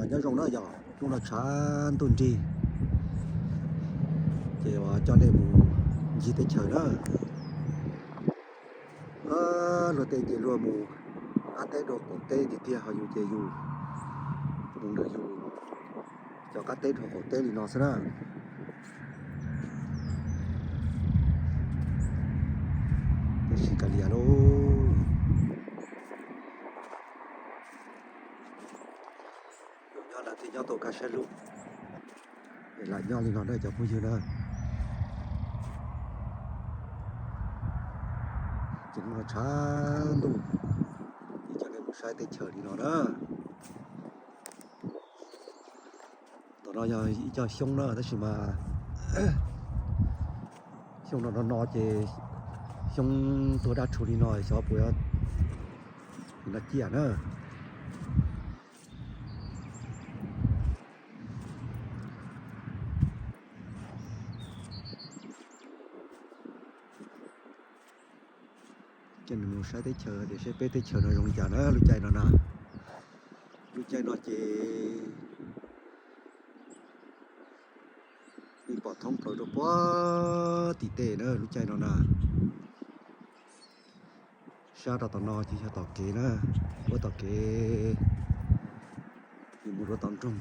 Nyob zoo na yog hnub no tshav ntuj nrig, ces coj nej mus ncig teb chaws na. Luag tej ces luag mus qab teb rau qaum teb tiag tiag, ho yus ces yus mus ntawm yus cov qab teb rau qaum teb li no xwb na. Tab sis kav liam lauj, yus nyob lawm thiaj nyob tau kaj siab lug. Es lam nyob li no na cov phooj ywg na. Ces hnub no tshav ntuj, ces coj nej mus saib teb chaws li no na. Tom no yog ib co xyoob na, tab sis mas xyoob no no no ces xyoob tuag daj rhuv li no xyov puas yuav no ciaj na. Ces nws mus saib teb chaws tias seb peb teb chaws no zoo li cas na lub caij no na. Lub caij no ces yeej pom thoob plaws rau puag tim tej na lub caij no na. Sab rau tom no ces yog tom kev na, puab tom kev yuav mus rau tom nroog.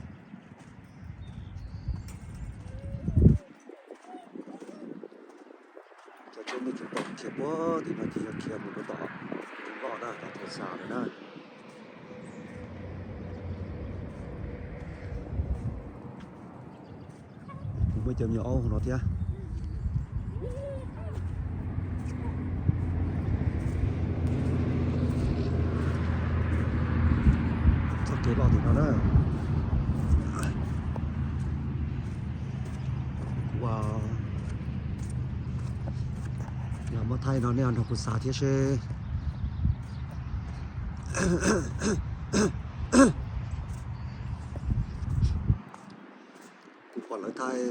Cov tsheb nej tsuas pom khiav puag tim no ces yog khiav mus rau tom loj na, tom Thaj Xas lawm na. Kuv muaj cov me nyuam aub hauv no thiab. Txoj kev los tim no na. Kuv los muab thaij no nej ho nrog kuv xav thiab seb. Kuv pom lawv thaij,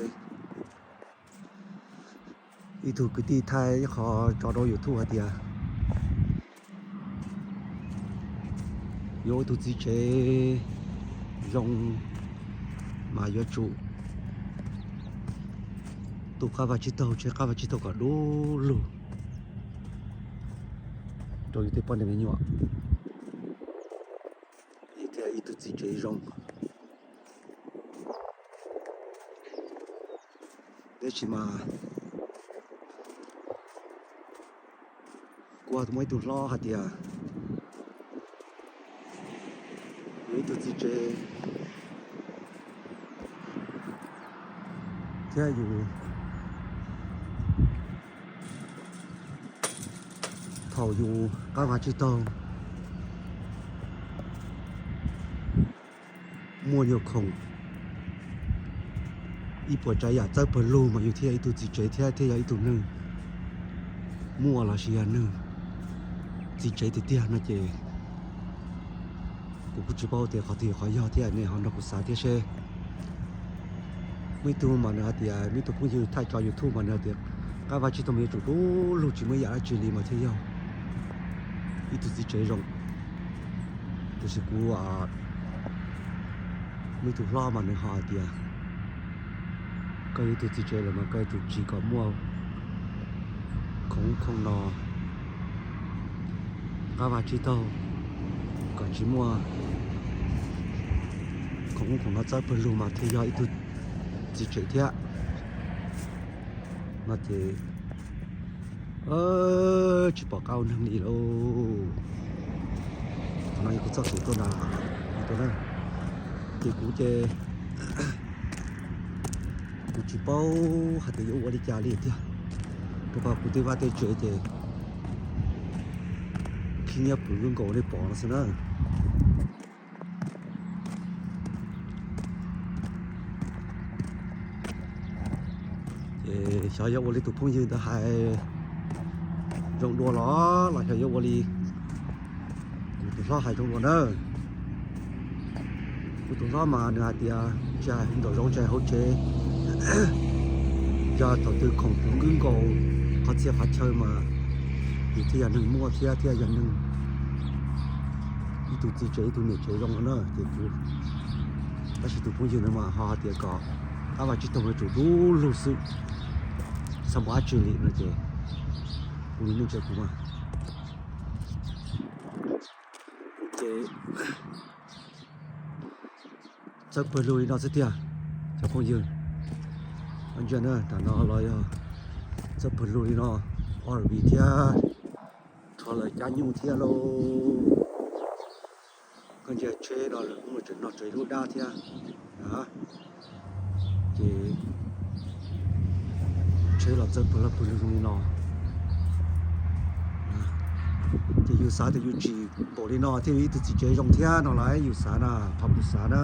ib tug kwv tij thaij ib qho tso rau YouTube hais tias yuav ua ib tug txiv tsev zoo mas yuav tsum tu qab vaj tsib taug, tseb qab vaj tsib taug kom dub lug rau yus tej poj niam me nyuam thiaj ib tug txiv tsev zoo. Tab sis mas kuv muaj ib tug hlob hais tias yuav ib tug txiv tsev thiab yus thaum yus qab vaj tsib taug muaj nyuag khoom ib puas tsav yam txawb pawg lug mas yus thiaj ib tug txiv tsev thiab thiaj yog ib tug neeg muaj los sis yog neeg txiv tsev tiag tiag no ces kuv kuj tsis paub tias qhov twg qhov yog thiab, nej ho nrog kuv xav thiab seb. Muaj ib tug mas nws hais tias, muaj ib tug phooj ywg thaij tso YouTube mas nws hais tias qab vaj tsib taug mas yuav tsum dub lug tsis muaj yam dab tsi li mas thiaj yog ib tug txiv tsev zoo. Tiam sis kuv muaj ib tug hlob mas nws ho hais tias koj yog ib tug txiv tsev lawm mas koj yuav tsum tsim kom muaj khoom ub khoom no, qab vaj tsib taug kom tsis muaj khoom ub khoom no txawb pawg lug mas thiaj yog ib tug txiv tsev thiab no ces tsis pom qab ua neeg li lauj. Qhov no yog kuv txoj kev tuaj nram no na. Ces kuv ces kuv tsis paub hais tias yuav ua li cas li tiag, rau qhov kuv tej vaj tej tsev ces khib nyiab pwm nkaus nej pom no xwb na. Ces xyov yuav ua li tus phooj ywg ntawd hais zoo dua los, los xyov yuav ua li kuv tus hlob hais zoo dua na. Kuv tus hlob mas nws hais tias tsis hais nraum zoov tsis hais hauv tsev, yog thaum twg khoom pwm nkaus qhov txhia qhov chaw mas yus thiaj yog neeg muaj thiab thiaj yog neeg ib tug txiv tsev ib tug niam tsev zoo no na. Ces kuv Tab sis tus phooj ywg no mas ho hais tias kom qab vaj tsib taug mev tsum du lug xwb, txhob mus dab tsi li no ces kuv li nej ntsia kuv mas ces txawb pawg lug li no xwb tiag cov phooj ywg. Ntsia na, tam no los yog txawb pawg lug li no, R V thiab, rhuav lawm cab nyuj thiab lauj. Koj ntsia tsheb no lawm, tseem no tseem lub dab thiab. Ces tsheb los txawb pawg lug zoo li no. Ces yus xav tias yus tsim npaum li no thiaj yog ib tug txiv tsev zoo thiab no lauj, yus xav na, qhov kuv xav na.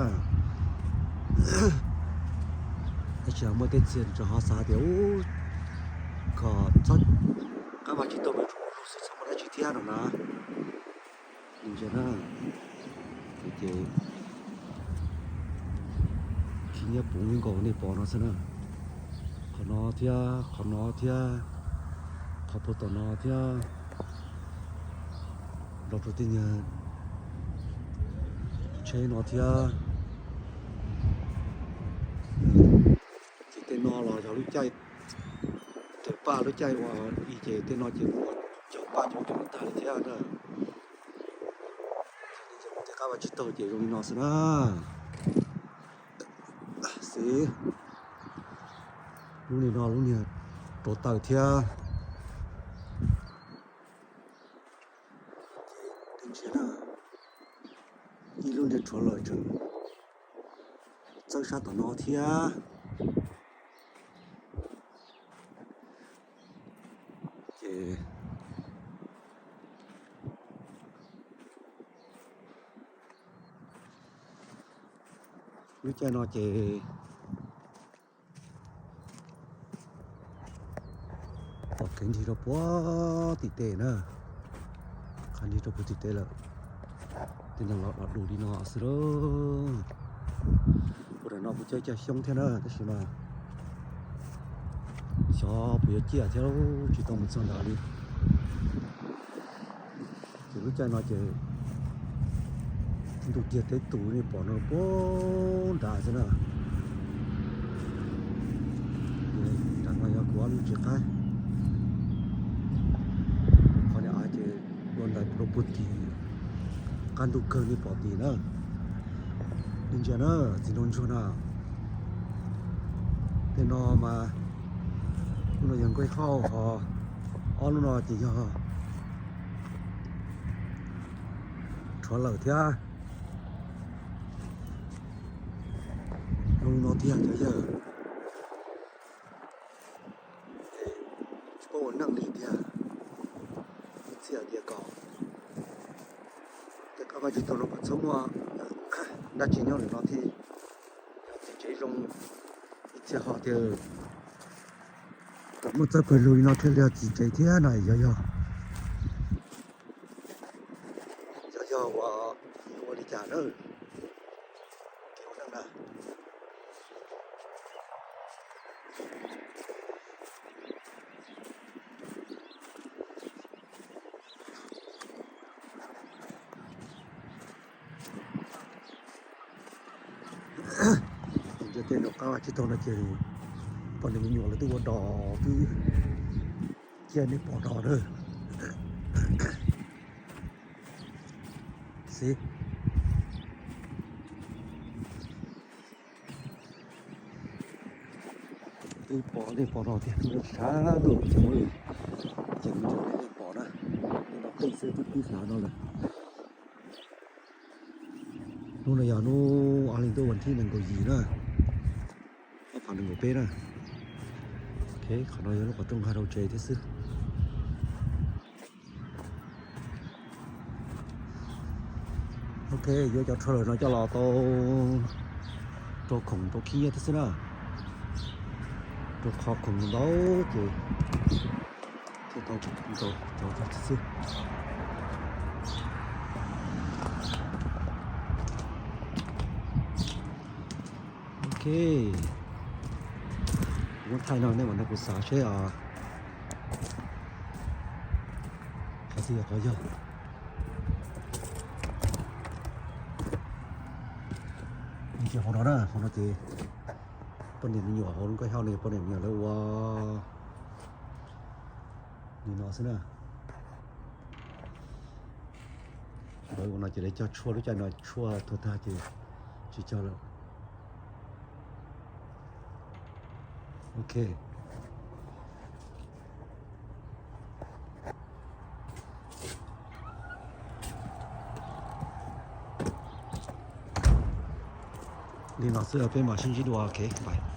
Tab sis muaj tej txhia tseem ho xav tias kom txhob, qab vaj tsib taug mev tsum du lug xwb, txhob muaj dab tsi thiab no na. Ntsia na, ces khib nyiab puv nkaus nej pom no xwb na. Qhov no thiab, qhov no thiab, qhov puag tom no thiab, los rau tej nyuag tsheb no thiab. Ces tej no los yog lub caij raws paj lub caij uas ib ces tej no ces muaj cov paj cov cov tag li thiab na. Tej qab vaj tsib taug ces zoo li no xwb na. Xwb, lub niag no lub niag rauv taws thiab. Ib lub niag rhuav lawm tseem txawb sab tom no thiab. Ces lub caij no ces pom kev nrig rau puag tim tes na, qhov nrig rau puag tim tes lawm. Tej no los los dus li no xwb lauj. Ua daim no kuv caij caj xyoob thiab na, tab sis mas xyov puas yuav ciaj thiab, tsis tau mus txog nrad li. Ces lub caij no ces ntuj ciag teb tus nej pom no puag nrad xwb na. Nram no yog kuv ob lub tsev qaib. Qhov niag av ces dua ntais rau puag tim qab ntuj kawg nej pom tim na. Nej ntsia na, txiv nraug ntsuag na. Tej no mas lub no yog nkuaj hauj, ho ob lub no ces yog rhuav lawm thiab. Zoo no tiag cov yawg. Tsis paub ua neej li tiag. Ib txhia tias kom tej qab vaj tsib taug no kom txhob muaj dab tsi nyob ntawm no thiaj yog txiv tsev zoo. Ib txhia ho tias kom muaj txawj pawg lug li no thiaj li yog txiv tsev thiab na. Yog yog, yog yog ua, ua li cas na. Kev ua neej na. Ntsia tej nram qab vaj tsib taug no ces poj niam me nyuam lawv twb ua dos twb cia nej pom dos na. Xib, twb pom nej pom dos tiag, sab ntuj ces muab li, ces kuv tso nej pom na. Tej no qeej xwb twb pib hlav no lawm. Hnub no yog hnub ob hlis ntuj vas thib nees nkaum yim na, ob phav nees nkaum peb na. Ok, qhov no yog lub qhov rooj nqa rau tsev thiab xwb. Ok, yuav cov trailer no coj los tau rau khoom rau khib nyiab thiab xwb na. Rau qhov khoom ntau ces thiaj tau rau cov thiab xwb. Ok, kuv muab thaij no nej mam nrog kuv xav seb os, qhov twg yog qhov yog. Ces hauv no na, hauv no ces poj niam me nyuam hauv lub kob hau no, poj niam me nyuam lawv ua li no xwb na. Lawv ua no ces lawv cog tshuaj, lub caij no tshuaj tuag tag ces tsis cog lawm. Ok. Li no xwb, peb mam sib ntsib dua, ok, bye.